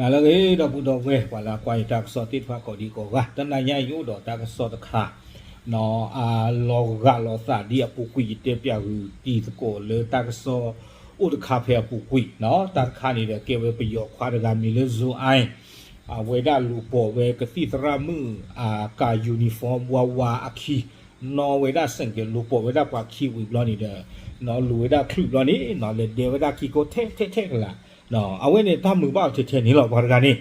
နၤလၢအဂ့ၤ ဒီပုၢ်ဒီဝဲၢ် ပှၤလၢအကွၢ်ယတၢ်ကစီၣ်သ့ၣ်တဖၣ်ကိးဒံကိးဂၤ, တနၤညါအံၤယအိၣ်ဒီးတၢ်ကစီၣ်တခါ အလီၤဂာ်လိာ်သးဒ်အပူၤကွံာ် ယတဲပၠးဂုာ်တံၤသကိးလၢတၢ်ကစီၣ်အိၣ်တခါဖဲအပူၤကွံာ်, တၢ်တခါန့ၣ်ဒီးကဲဝဲပယီၤခွါတဂၤမံၤလၢ Zhou Ai, အဝဲဒၣ်လူၤပိာ်ဝဲကသံၣ်သရၣ်မုၣ် အကၤ uniform ဝါဝါအခံ, နီၣ်ဝဲဒၣ်စဲးကဲး လူၤပိာ်ဝဲဒၣ်ပှၤခံဝံၤဘျီန့ၣ်ဒီး နီၣ်လူၤဝဲဒၣ်ချုးဘျီန့ၣ် နီၣ်လဲၤဒဲဝဲဒၣ်ခံကိးထဲထဲထဲကလး, အဝဲန့ၣ်တၢ်မုာ်ဘၣ်အီၤထဲထဲန့ၣ်လီၤ ပှၤတဂၤန့ၣ်,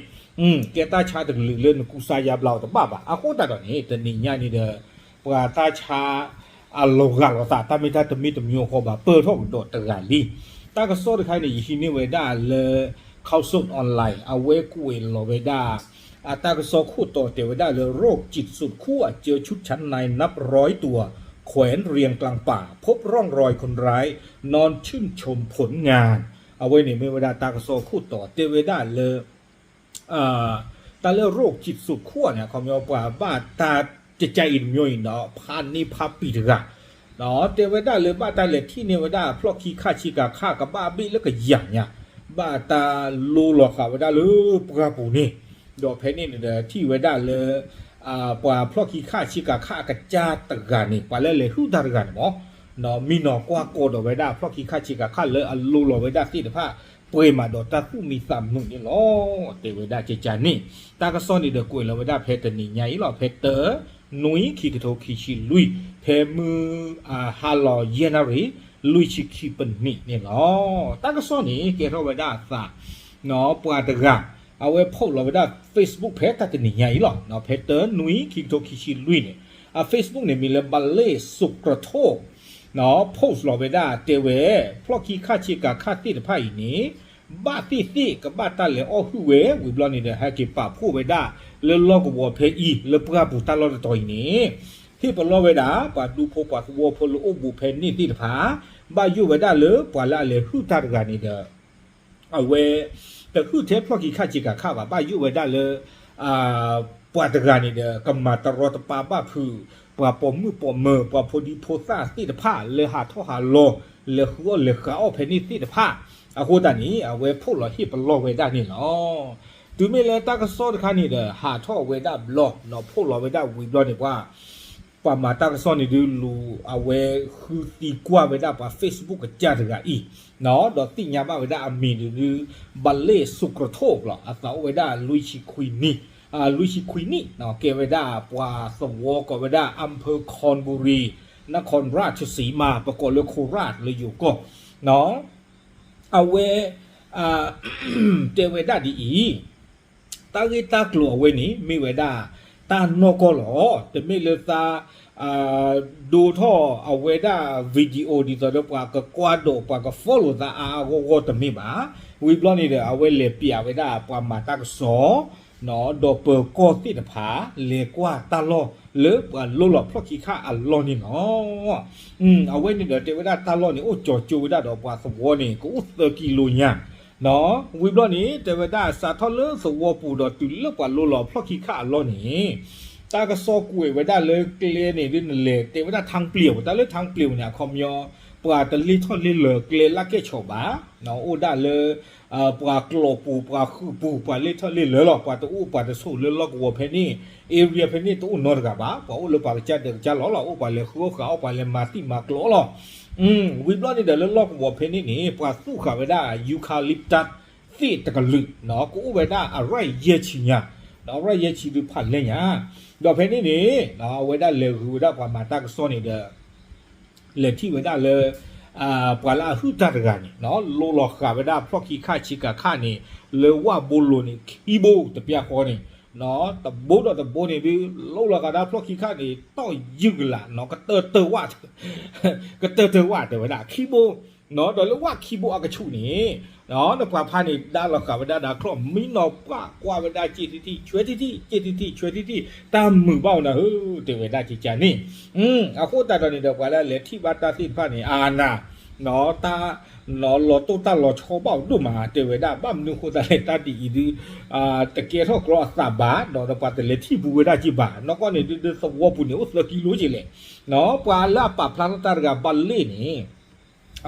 ကဲတၢ်ဆါတကလုာ်လၢနကူစါယါဘျါအီၤတဘၣ်ဘၣ်. အဃိသတးဒီးန့ၣ် တနံၤညါန့ၣ်ဒီး ပှၤတၢ်ဆါ အလီၤဂာ်လိာ်သး တၢ်မ့ၢ်တၢ်တမံၤတမံၤအဃိဘၣ် ပၢၢ်ထီၣ်ကဒီးတဂၤလံ. တၢ်ကစီၣ်တခါန့ၣ် ယဟံးန့ၢ်ဝဲဒၣ်လၢ Khaosod Online အဝဲကွဲးလီၤဝဲဒၣ် အတၢ်ကစီၣ်ခိၣ်တီတဲဝဲဒၣ်လၢ โรคจิตสุดขั้วเจอชุดชั้นในนับร้อยตัว แขวงเรียงกลางป่า พบร่องรอยคนร้ายนอนชื่นชมผลงาน အဝဲန့ၣ်မ့ၢ်ဝဲဒၣ်တၢ်ကစီၣ်ခိၣ်တီတဲဝဲဒၣ်လၢ တၢ်လၢ โรคจิตสุดขั้ว န့ၣ် အခီပညီ ပှၤဘၣ်တၢ်ကကါအံၤတမံၤအံၤဒီး ဖးန့ၢ်ဖးပံၤတဂၤ, တဲဝဲဒၣ်လၢဘၣ်တၢ်လဲၤထံၣ်န့ၢ်ဝဲဒၣ် ဖျီၣ်ခံခၣ်ဆ့ကၤခၣ် ကဘၣ်အဘ့ၣ်လၢကယၤညါ, ဘၣ်တၢ်လိလီၤဃာ်ဝဲဒၣ်လၢပှၢ်ပူၤန့ၣ်, ဒီးဖဲန့ၣ်န့ၣ်ဒီးထံၣ်ဝဲဒၣ်လၢ ပှၤဖျီၣ်ခံခၣ်ဆ့ကၤခၣ်အကစၢ်တဂၤန့ၣ် ပှၤလၢလဲၤဟုၣ်တၢ်တဂၤန့ၣ်မ့ၢ် မံနီၤကွၢ်ကီးဒီးဝဲဒၣ် ဖျီၣ်ခံခၣ်ဆ့ကၤခၣ်လၢအလိလီၤဝဲဒၣ်သ့ၣ်တဖၣ် ပှဲၤမးဒီးတၢ်သူၣ်မံသးမုာ်န့ၣ်လီၤ. တဲဝဲဒၣ်ကကါန့ၣ် တၢ်ကစီၣ်န့ၣ်ဒီးကွဲးလီၤဝဲဒၣ်ဖဲတနံၤညါအံၤလီၤ. ဖဲတၢ နွံ ခံကထိခံဆံလွံၢ် ဖဲမုၢ် ဟါလီၤယဲၢ်နၣ်ရံၣ် လွံၢ်ဆံခံပနံၣ်န့ၣ်လီၤ. တၢ်ကစီၣ်န့ၣ် ကဲထီၣ်ဝဲဒၣ်အသး ပှၤတဂၤ အဝဲ post လီၤဝဲဒၣ် Facebook ဖဲတၢ်တနံၤညါအံၤလီၤ. ဖဲတၢ နွံ ခံကထိခံဆံလွံၢ်န့ၣ် အ Facebook န့ၣ်မံၤလၢ ဘၣ်လ့ၣ်စိးကြထီၣ် post လီၤဝဲဒၣ်တဲဝဲ ဖျီၣ်ခံခၣ်ဆ့ကၤခၣ်သ့ၣ်တဖၣ်အံၤန့ၣ် ဘၣ်သ့ၣ်သ့ၣ်ကဘၣ်တၢ်လဲၤအီၣ်ဟုၣ်ဝဲ ဝံၤဘျီန့ၣ်ဒီး ဟဲက့ၤပာ်ဖှိၣ်ဝဲဒၣ် လၢလီၢ်ကဝီၤဖဲအံၤ လၢပှၢ်ပူၤတၢ်လီၢ်တတီၤအံၤန့ၣ် ဟ့ၣ်ပလီၢ်ဝဲဒၣ် ပှၤဒူဖိပှၤသဝီဖိလၢအိၣ်ဘူးဖဲန့ၣ်သ့ၣ်တဖၣ် ဘၣ်ယိၣ်ဝဲဒၣ်လၢပှၤလၢအလဲၤဟုၣ်တၢ်တဂၤန့ၣ်ဒီး အဝဲ တဟုၣ်ထဲဖျီၣ်ခံခၣ်ဆ့ကၤခၣ်ဘၣ် ဘၣ်ယိၣ်ဝဲဒၣ်လၢ ပှၤတဂၤန့ၣ်ဒီး ကမၤတရီတပါဘၣ်ဖုး ပှၤပိာ်မုၣ်ပိာ်မၢၤ ပှၤဖိဒံဖိသၣ်သ့ၣ်တဖၣ် လၢဟးထီၣ်ဟးလီၤ လဲၤဃုအီၣ်လဲၤဃုအီၣ်ဖဲန့ၣ်သ့ၣ်တဖၣ်, အဃိသတးန့ၣ် အဝဲ post လီၤဟ့ၣ်ပလီၢ်ဝဲဒၣ်န့ၣ်လီၤ. တုၤမ့ၢ်လၢတၢ်ကစီၣ်တခါန့ၣ်ဒီး ဟးထီၣ်ဝဲဒၣ်ဘျီ post လီၤဝဲဒၣ်ဝံၤဘျီန့ၣ် ပှၤ ပှၤမၤတၢ်ကစီၣ်န့ၣ်ဒုးလူၤ အဝဲဃုသံကွၢ်ဝဲဒၣ်ပှၤ Facebook ကစၢ်တဂၤအံၤ, ဒီးသ့ၣ်ညါဘၣ်ဝဲဒၣ်အမံၤန့ၣ်ဒုး ဘၣ်လ့ၣ်စိးကြထီၣ်လီၤ. အသးအိၣ်ဝဲဒၣ်လွံၢ်ဆံခွံနံၣ်, လွံၢ်ဆံခွံနံၣ် ကဲဝဲဒၣ်ပှၤသဝီကိးဝဲဒၣ် อำเภอคอนบุรี นครราชสีมา ပကိးလၢ โคราช လၢယိၤကီၢ် အဝဲ တဲဝဲဒၣ်ဒ်အံၤ, တၢ်ဂ့ၢ်တၢ်ကျိၤအဝဲန့ၣ် မ့ၢ်ဝဲဒၣ် တၢ်နီၢ်ကီၢ်လီၤ. တမ့ၢ်လၢသး ဒိထီၣ်အဝဲဒၣ် video ဒ်သိးဒီးပှၤကကွၢ်ဒီးပှၤက follow သးအါအါဂီၢ်ဂီၢ်တမ့ၢ်ဘၣ်. ဝံၤဘျီန့ၣ်ဒီး အဝဲလဲၤပျးဝဲဒၣ်ပှၤမၤတၢ်ကစီၣ် ဒီးပၢၤကီၢ်သ့ၣ်တဖၣ် လဲၤကွၢ်တၢ်လီၢ်လၢပှၤလိလီၤဖျီၣ်ခံခၣ်အလီၢ်န့ၣ်လီၤ. အဝဲန့ၣ်ဒီးတဲဝဲဒၣ်တၢ်လီၢ်န့ၣ် အိၣ်ကၠီၤကၠိဝဲဒၣ်ဒီးပှၤသဝီန့ၣ် ကအိၣ်သၢကံလိညါ ဝံၤဘျီန့ၣ် တဲဝဲဒၣ်စးထီၣ်လၢသဝီပူၤဒီးတုၤလၢပှၤလိလီၤဖျီၣ်ခံခၣ်အလီၢ်န့ၣ် တၢ်ကစီၣ်ကွဲးဝဲဒၣ်လၢကျဲန့ၣ်ဒုးနလဲၤ တဲဝဲဒၣ် ทางเปลี่ยว တၢ်လၢ ทางเปลี่ยว န့ၣ် အခီပညီ ပှၤတလ့ၢ်ထီၣ်လ့ၢ်လၢၤကျဲလၢကဲၣ်ဆိးဘၣ်, အိၣ်ဒၣ်လၢ ပှၤကျိာ်ပူၤ ပှၤဃုာ်ပူၤ ပှၤလ့ၢ်ထီၣ်လ့ၢ်လၢၤလီၤ. ပှၤတအိၣ်ပှၤတဆိးလၢလီၢ်ကဝီၤဖဲန့ၣ် area ဖဲန့ၣ်တအိၣ်နီတဂၤဘၣ်. ပှၤအိၣ်လၢပှၤကစၢ်ဒၢးကစၢ်လီၢ်လီၤ. အိၣ်ပှၤလဲၤဃုအီၣ်ဃုအီၣ် ပှၤလဲၤမၤသံၣ်မၤကျိးလီၤ. ဝံၤဘျီန့ၣ်ဒီးလၢလီၢ်ကဝီၤဖဲန့ၣ်န့ၣ် ပှၤသူၣ်ဃာ်ဝဲဒၣ် eucalyptus သ့ၣ်တကလုာ် ကအိၣ်ဝဲဒၣ်အရၣ်ယဲၢ်ဆံညါ, ဒီးအရၣ်ယဲၢ်ဆံဒုးဖးလဲၢ်ညါ, ဒီးဖဲန့ၣ်န့ၣ် အဝဲဒၣ်လဲၤဂုာ်ဝဲဒၣ်ပှၤမၤတၢ်ကစီၣ်န့ၣ်ဒီး လဲၤထံၣ်ဝဲဒၣ်လၢ ပှၤလၢအဟုၣ်တၢ်တဂၤန့ၣ် လိလီၤဃာ်ဝဲဒၣ်ဖျီၣ်ခံခၣ်ဆ့ကၤခၣ်န့ၣ် လၢဝၣ်ဘိလိၤန့ၣ် ခံဘိတပျၢ်ဃီန့ၣ် တဘိဒီးတဘိန့ၣ်ဒုး လိလီၤဃာ်ဒၣ်ဖျီၣ်ခံခၣ်န့ၣ် တီၢ်ယုၢ်ကလာ် ကတၢၢ်တၢၢ်ဝၣ် ကတၢၢ်တၢၢ်ဝၣ်တဲဝဲဒၣ် ခံဘိ ဒီးလၢဝၣ်ခံဘိအကဆူးန့ၣ် နပှၤဖါန့ၣ် ဒါလီၤဃာ်ဝဲဒၣ်ဒၣ်ချီၣ် မံနီၤပှၢ်ကွၢ်ဝဲဒၣ် က့ၣ်ထံၣ်ထံၣ် ဆွဲထံၣ်ထံၣ် က့ၣ်ထံၣ်ထံၣ် ဆွဲထံၣ်ထံၣ် တၢ်မုာ်ဘၣ်အီၤနၤဧၢ တဲဝဲဒၣ်ကကန့ၣ်. အဃိသတးဒီးန့ၣ်ဒီး ပှၤလၢအလဲၤထံၣ်ဘၣ်တၢ်သ့ၣ်တဖၣ်န့ၣ် အါနၤ တၢ် လီၤတိၢ်တၢ်လီၤဆီဘၣ်အီၤဒိၣ်မး တဲဝဲဒၣ် ဘၣ်မနုၤအဃိသတးလဲၣ် တၢ်ဒ်အံၤဒုး တကဲထီၣ်ကြီအသးဘၣ် ဒီးပှၤတလဲၤထံၣ်ဘူးဝဲဒၣ်က့ၤဘၣ် နီၢ်ကီၢ်န့ၣ်ဒုး ဒုးသဝီပူၤန့ၣ် အိၣ်သၢကံလိက့ၤလဲၣ်. ပှၤလၢအပာ်ဖျါထီၣ်တၢ်တဂၤဘၣ်လ့ၣ်န့ၣ်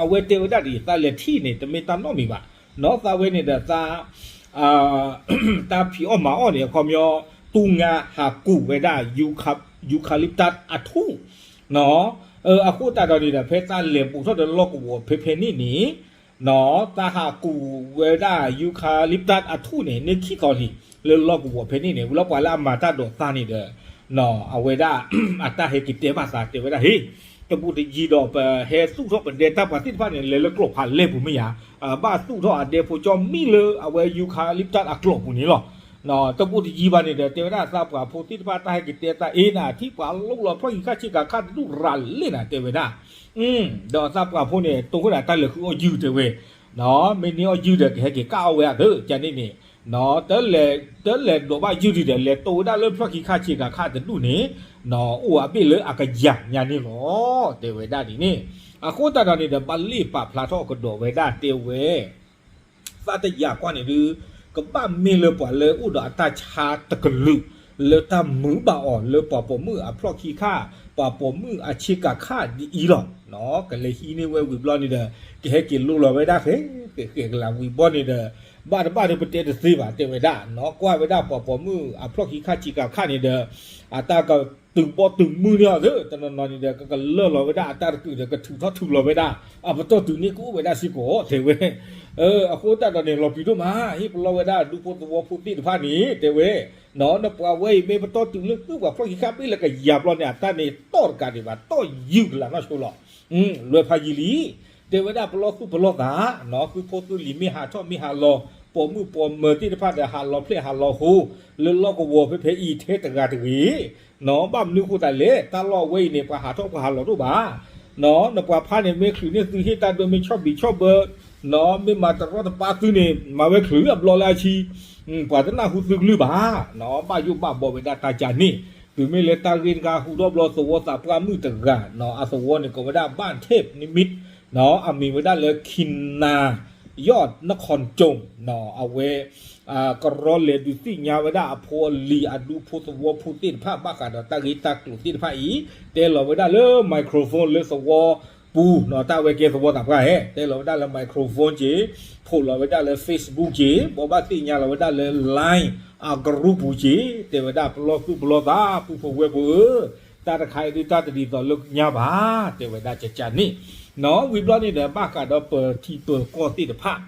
အဝဲတဲဝဲဒၣ်ဒ်အံၤ သးလဲၤထံၣ်န့ၣ် တမ့ၢ်တၢ်နီတမံၤဘၣ်. နီၢ်သးဝဲန့ၣ်ဒီးသး တၢ်ဖံးအီၣ်မၤအီၣ်န့ၣ် အခီပညီ တူၢ်ငါဟးကူးဝဲဒၣ် eucalyptus အထူၣ် အဃိသတးဒီးန့ၣ်ဒီး ဖဲတၢ်လဲၤဘူးထီၣ်ဒီးလီၢ်ကဝီၤဖဲဖဲန့ၣ်န့ၣ် တၢ်ဟးကူးဝဲဒၣ် eucalyptus အထူၣ်န့ၣ် န့ၢ်ခံသီလံ လၢလီၢ်ကဝီၤဖဲန့ၣ်န့ၣ် ဝံၤလီၤပှၤလၢအမၤတၢ်ဒိးသါန့ၣ်ဒီး အဝဲဒၣ် အတၢ်ဟဲက့ၤတဲဘၣ်သးတဲဝဲဒၣ် ဟ့ၣ် တဘူးတယံၤဒီး ပဟဲသူၣ်ထီၣ်ပဒဲတၢ်ပှၤသ့ၣ်တဖၣ်န့ၣ် လဲၤလၢကျိာ်ဖးလဲၢ်ပူၤမ့ၢ်ဧါ, ဘၣ်သူၣ်ထီၣ်အဒဲဖိကၠီမံလၢအဝဲ eucalyptus အကျိာ်ပူၤန့ၣ်လီၤ. တဘူးတယံၤဘၣ်န့ၣ်ဒီး တဲဝဲဒၣ်သးပှၢ်ဖိသ့ၣ်တဖၣ် တၢ်ဟဲက့ၤတဲသးအ့ၣ်နၤ ထံၣ်ပှၤလိၣ်လီၤဖျီၣ်ခံခါဆ့ကၤခါတဒူၣ်ရၤလ့ၣ်နၤ တဲဝဲဒၣ် ဒီးသးပှၢ်ဖိန့ၣ် တိၢ်ဝဲဒၣ်တၢ်လဲၤဃုအီၣ်ယုၢ်တဲဝဲ, မ့ၢ်န့ၢ်အီၣ်ယုၢ်ဒီး ကဟဲက့ၤကၣ်အီၣ်ဝဲအသး ကန့ၣ်န့ၣ် တလဲၤဒိးဘၣ်ယုၢ်ဒံးဒီး လဲၤတိၢ်ဝဲဒၣ်လၢဖျီၣ်ခံခါဆ့ကၤခါတဒူၣ်န့ၣ် အိၣ်အဘ့ၣ်လၢအကယၤညါန့ၣ်လီၤ တဲဝဲဒၣ်ဒ်န့ၣ်. အဃိသတးဒီးန့ၣ်ဒီး ဘၣ်လ့ၣ်ပာ်ဖျါထီၣ်ကဒီးဝဲဒၣ်တဲဝဲ သးတယာ်ကွၢ်န့ၣ်ဒုး ကဘၣ်မ့ၢ်လၢပှၤလၢအိၣ်ဒီးအတၢ်ဆါတကလုာ် လၢတၢ်မုာ်ဘၣ်အီၤလၢပှၤပိာ်မုၣ်အဖျီၣ်ခံခါ ပှၤပိာ်မုၣ်အဆ့ကၤခါဒ်အံၤလီၤ. ကလဲၤဟံးန့ၢ်ဝဲဝံၤဘျီန့ၣ်ဒီး ကဟဲက့ၤလိလီၤဝဲဒၣ်ဃဲ ဃဲဃဲကလၤဝံၤဘျီန့ၣ်ဒီး ဘၣ်တဘၣ်ဒီးပတဲတသ့ဘၣ် တဲဝဲဒၣ် ကွၢ်ဝဲဒၣ်ပှၤပိာ်မုၣ်အဖျီၣ်ခံခါဆ့ကၤခါန့ၣ်ဒီး အတၢ်ကတုၤဘီတုၤမုၢ်န့ၢ်အီၤသ့ တနီၤနီၤန့ၣ်ဒီး ကကလၢလီၤဝဲဒၣ်အတၢ်တကုာ်ဒီး ကထုးထီၣ်ထုးလီၤဝဲဒၣ် အပတီၢ်တုၤန့ၣ်ကအိၣ်ဝဲဒၣ်စ့ၢ်ကီး တဲဝဲ အဃိသတးဒီးန့ၣ် လီၤပျံၤဒိၣ်မး ဟ့ၣ်ပလီၢ်ဝဲဒၣ်ဒူဖိသဝီဖိသ့ၣ်တဖၣ်န့ၣ် တဲဝဲ နပှၤဝဲအံၤမ့ၢ်ပတီၢ်တုၤလၢသုပှၤဖျီၣ်ခံခါဘ့ၣ်လၢကယၤဘျီန့ၣ် အတၢ်န့ၣ်တီၢ်တကးဒံးဘၣ် တီၢ်ယုၢ်ကလၤနီၢ်ဆိလီၤ. လွဲဖးယံာ်လံ တဲဝဲဒၣ်ပလီၢ်သူၣ်ပလီၢ်သး သုဖိသုလံၤမ့ၢ်ဟးထီၣ်မ့ၢ်ဟးလီၤ ပိာ်မုၣ်ပိာ်မၢၤသ့ၣ်တဖၣ်ဒီး ဟးလီၤဖျဲၣ်ဟးလီၤဟိ လၢလီၢ်ကဝီၤဖဲဖဲအံၤထဲတဂၤတဂ့ၤ ဘၣ်မနုၤဃိသတးလဲၣ် တၢ်လီၢ်အဝဲအံၤန့ၣ် ပှၤဟးထီၣ်ပှၤဟးလီၤဒိၣ်ဘၣ် နပှၤဖါန့ၣ် မ့ၢ်ချုးန့ၢ်သုဟ့ၣ်တၢ်ဒိမ့ၢ်ဆီၣ်ဘံးဆီၣ်ဘၢ မ့ၢ်မၤတရီတပါသုန့ၣ် မၤဝဲချုးအဘျီလၢအဆံ ပှၤတနၢ်ဟူသုကလုၢ်ဘၣ် ဘၣ်ယိၣ်ဘၣ်ဘီဝဲဒၣ်တၢ်ကၢ်န့ၣ် တုၤမ့ၢ်လၢတၢ်ဂ့ၢ်တခါဟူထီၣ်ဘျီသဝီသးပှၢ်မုၣ်တဂၤ အသဝီန့ၣ်ကိးဝဲဒၣ် ဘၣ်ထဲးနံမံး အမံၤဝဲဒၣ်လၢ ခံနၤ ယီၣ်နခီၣ်ကၠိၣ် အဝဲ ကရီလဲၤဒုးသ့ၣ်ညါဝဲဒၣ်အဖိအလံၤအဒူဖိသဝီဖိသ့ၣ်တဖၣ် ဘၣ်ဃးဒီးတၢ်ဂ့ၢ်တၢ်ကျိၤသ့ၣ်တဖၣ်အံၤ တဲလီၤဝဲဒၣ်လၢ microphone လၢသဝီပူၤ တၢ်ဝဲကဲသဝီသးပှၢ်ဟဲ တဲလီၤဝဲဒၣ်လၢ microphone က့ၤ ဖိးလီၤဝဲဒၣ်လၢ Facebook က့ၤ ဘိးဘၣ်သ့ၣ်ညါလီၤဝဲဒၣ်လၢ line အကရူၢ်ပူၤက့ၤ တဲဝဲဒၣ်ပလီၢ်သူၣ်ပလီၢ်သး ပုၢ်ဖိဝဲၢ်ဖိဧၢ တၢ်တခါအံၤဒုးတၢ်တဒ်သိးလၢညါဘၣ် တဲဝဲဒၣ်ကကန့ၣ် ဝံၤဘျီန့ၣ်ဒီး ဘၣ်ဃးဒီးပထံပကီၢ်သ့ၣ်တဖၣ်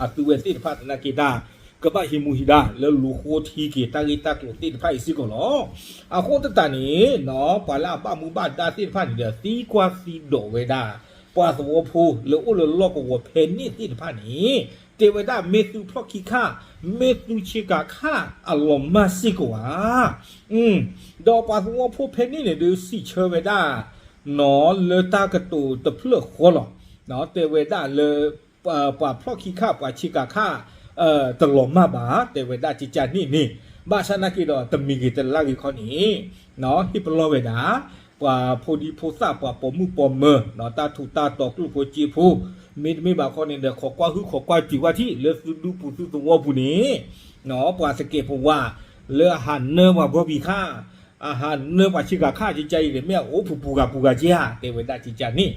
အသုဝဲသ့ၣ်တဖၣ်သနာ်က့တၢ် ကဘၣ်ဟံးမူဟံးဒါ လၢလူၤဃိထံက့ၤ တၢ်ဂ့ၢ်တၢ်ကျိၤသ့ၣ်တဖၣ်အံၤစ့ၢ်ကီးလီၤ. အဃိသတးန့ၣ် ပှၤလၢအဘၣ်မူဘၣ်ဒါသ့ၣ်တဖၣ်န့ၣ်ဒီး သံကွၢ်သံဒိးဝဲဒၣ် ပှၤသဝီဖိလၢအိၣ်လၢလီၢ်ကဝီၤဖဲန့ၣ်သ့ၣ်တဖၣ်န့ၣ် တဲဝဲဒၣ်မ့ၢ်သုဖျီၣ်ခံခါ မ့ၢ်သုဆ့ကၤခါအလီၤမၢ်စ့ၢ်ကီးဧါ ဒီးပှၤသဝီဖိဖဲန့ၣ်န့ၣ်ဒုးစံးဆၢဝဲဒၣ် လၢတၢ်ကတိၤတဖျၢၣ်ဃီလီၤ. တဲဝဲဒၣ်လၢ ပှၤဖျီၣ်ခံခါ ပှၤဆ့ကၤခါ တလီၤမၢ်ဘၣ် တဲဝဲဒၣ်ကကန့ၣ်န့ၣ် ဘၣ်ဆၣ်နာ်က့ဒီး တမံၤဂ့ၤတလါဂ့ၤခီန့ၣ် ဟ့ၣ်ပလီၢ်ဝဲဒၣ် ပှၤဖိဒံဖိသၣ် ပှၤပိာ်မုၣ်ပိာ်မၢၤ တၢ်ထူးတၢ်တီၤကျိၣ်ဖိစ့ဖိ မ့တမ့ၢ်ဘၣ်ခီန့ၣ်ဒီး ခိးကွၢ်ဟုၣ်ခိးကွၢ်စူၤဝဲထံၣ် လၢသုဒူပူၤသုသဝီပူၤန့ၣ် ပှၤသကဲးပဝး လၢအဟးနၢပှၤဘီဘံၤခါ အဟးနၢပှၤဆ့ကၤခါ ကကအံၤန့ၣ် မ့ၢ်အအိၣ်ပူၤပူၤဂၤပူၤဂၤက့ဧါ တဲဝဲဒၣ်ကကန့ၣ်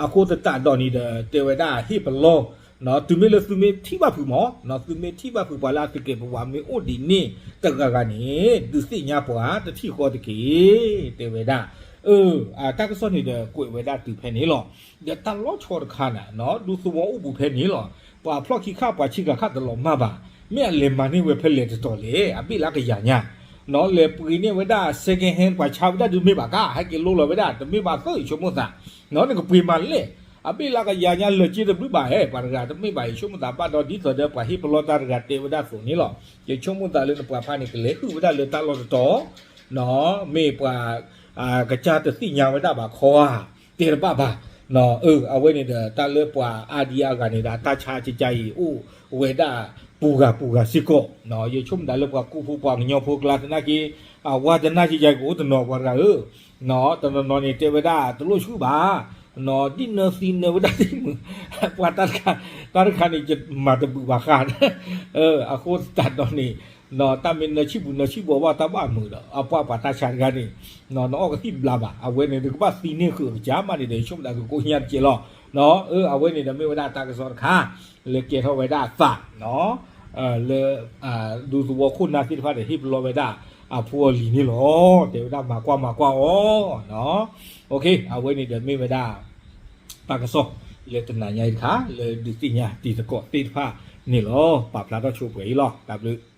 အဃိသတးဒီးန့ၣ်ဒီး တဲဝဲဒၣ်ဟ့ၣ်ပလီၢ် တုၤမ့ၢ်လၢသုမ့ၢ်ထံၣ်ဘၣ်ဖုးမး သုမ့ၢ်ထံၣ်ဘၣ်ဖုး ပှၤလၢအသကဲးပဝးမ့ၢ်အိၣ်ဒ်န့ၣ်တဂၤဂၤန့ၣ် ဒုးသ့ၣ်ညါပှၤတထံၣ်ဃီတက့ၢ် တဲဝဲဒၣ် တၢ်ကစီၣ်န့ၣ်ဒီးကွဲးဝဲဒၣ်တုၤဖဲန့ၣ်လီၤ. ဒီးတၢ်လီၤဆီတခါန့ၣ် ဒူသဝီအိၣ်ပူၤဖဲန့ၣ်လီၤ. ပှၤဖျီၣ်ခံခါပှၤဆ့ကၤခါတလီၤမၢ်ဘၣ်. မ့ၢ်အလဲၤမၤန့ၢ်ဝဲဖဲလဲၣ်တတီၤလဲၣ် အဘ့ၣ်လၢကယၤညါ လဲၤပှ့ၤန့ၢ်ဝဲဒၣ် second hand ပှၤဆါဝဲဒၣ်ဒုးမ့ၢ်ဘၣ်ကါ ဟဲက့ၤလိလီၤဝဲဒၣ် တမ့ၢ်ဘၣ်သ့ ယဆိကမိၣ်သး နကပှ့ၤမၤလဲၣ် အဘ့ၣ်လၢကယၤညါလၢာ်က့တဘျုးဘၣ်ဟဲ ပှၤတဂၤတမ့ၢ်ဘၣ် ယဆိကမိၣ်သးဘၣ်ဒီးဒ်သိးဒီးပှၤဟ့ၣ်ပလီၢ်တၢ်တဂၤတဲဝဲဒၣ်သိးန့ၣ်လီၤ. ယဆိကမိၣ်သးလၢနပှၤဖါန့ၣ် ကလဲၤဟုၣ်ဝဲဒၣ်လၢတၢ်လီၢ်တတီၤ မ့ၢ်ပှၤ ကစၢ်တသ့ၣ်ညါဝဲဒၣ်ဘၣ်ခီဧါ တဲတဘၣ်ဘၣ်. အဝဲန့ၣ်ဒီး တၢ်လၢပှၤအါဒံအါဂၤန့ၣ်ဒီး အတၢ်ဆါကကါအံၤ အိၣ်ဝဲဒၣ်ပူၤဂၤပူၤဂၤစ့ၢ်ကီး. ယဆိကမိၣ်သးလၢပှၤကူဖိပှၤကညီဖိကျါသနာ်က့ အဝဲသနာ်က့ယၤကအိၣ်တနီၤပှၤတဂၤဧၢ, တနီၤနီၤန့ၣ် တဲဝဲဒၣ်တလိၣ်ဆူၣ်ဘၣ်, ဒ်နၢသံနၢဝဲဒၣ်သ့ၣ်မုၢ်, ပှၤတၢ်တခါန့ၣ် ယမၤတဘုးဘၣ်ဃး, အဃိသတးဒီးန့ၣ် တၢ်မ့ၢ်နၢဆံၣ်ပူၤနၢဆံၣ်ဘီဘၣ်တၢ်ဘၣ်မုာ်ဒီး အပှၤပှၤတၢ်ဆါတဂၤန့ၣ် နအီၣ်ကသံၣ်ဘျါဘၣ်. အဝဲန့ၣ် နကဘၣ်သံန့ၢ်ဃုာ်ကစၢ်မးန့ၣ်ဒီး ယဆိကမိၣ်သးကကိးညါတကဲလီၤ. အဝဲန့ၣ်ဒီးမ့ၢ်ဝဲဒၣ်တၢ်ကစီၣ်တခါ လၢကဲထီၣ်ဝဲဒၣ်အသး လၢ ဒူသဝီခိၣ်နၢ်သ့ၣ်တဖၣ်ဒီး ဟ့ၣ်ပလီၢ်ဝဲဒၣ်အဖိအလံၤန့ၣ်လီၤ. တဲဝဲဒၣ်မၤကွၢ်မၤကွၢ်အီၤ အဝဲန့ၣ်ဒီးမ့ၢ်ဝဲဒၣ် တၢ်ကစီၣ်လၢတနၤညါအံၤတခါ လၢဒုးသ့ၣ်ညါတံၤသကိးသ့ၣ်တဖၣ်န့ၣ်လီၤ. ပာ်ဖျါထီၣ်ဆိပှဲၤအံၤလီၤ. တၢ်ဘျုး